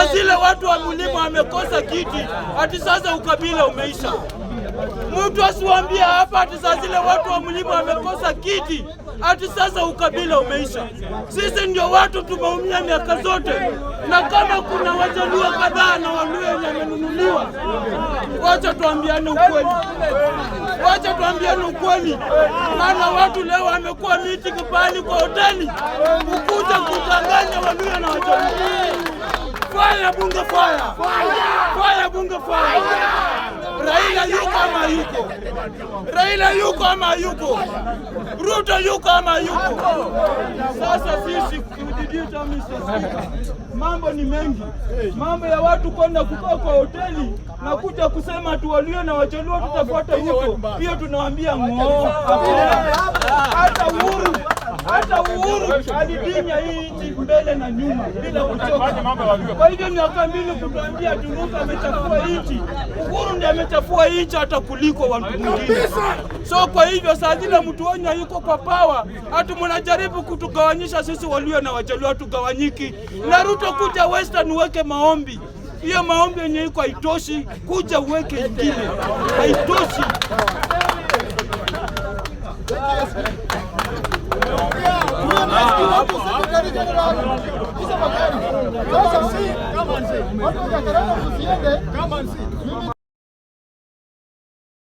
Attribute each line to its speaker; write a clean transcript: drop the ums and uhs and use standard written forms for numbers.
Speaker 1: Saa zile watu wa mlima wamekosa kiti, ati sasa ukabila umeisha. Mtu asiwaambie hapa ati saa zile watu wa mlima wamekosa kiti, ati sasa ukabila umeisha. Sisi ndio watu tumeumia miaka zote, na kama kuna Wajaluo kadhaa na Waluo wenye wamenunuliwa, wacha tuambiane ukweli, wacha tuambiane ukweli, maana watu leo wamekuwa meeting pahali kwa hoteli kukuja kudanganya Waluo na Wajaluo. Fire bunge, fire! Fire bunge, fire! Raila yuko ama yuko? Raila yuko ama yuko? Ruto yuko ama yuko? Sasa sisi kudidita, Mr. Speaker, mambo ni mengi, mambo ya watu kwenda kukaa kwa hoteli na kuja kusema tu Waluo na Wajaluo tutafuata Ruto, hiyo tunawaambia ng'oo. Hata Uhuru alidinya hii nchi mbele na nyuma bila kuchoka. Kwa hivyo miaka 2 kutuambia ati Ruto amechafua nchi, Uhuru ndiye amechafua nchi hata kuliko watu mwingine. So kwa hivyo saa zile mtu wenyu yuko kwa power, ati mnajaribu kutugawanyisha sisi Waluo na Wajaluo, hatugawanyiki. Na Ruto kuja Western uweke maombi, hiyo maombi yenye iko haitoshi, kuja uweke ingine haitoshi.
Speaker 2: Secretary General Isa Bakari. Sasa watu wa Jacaranda msiende. Mimi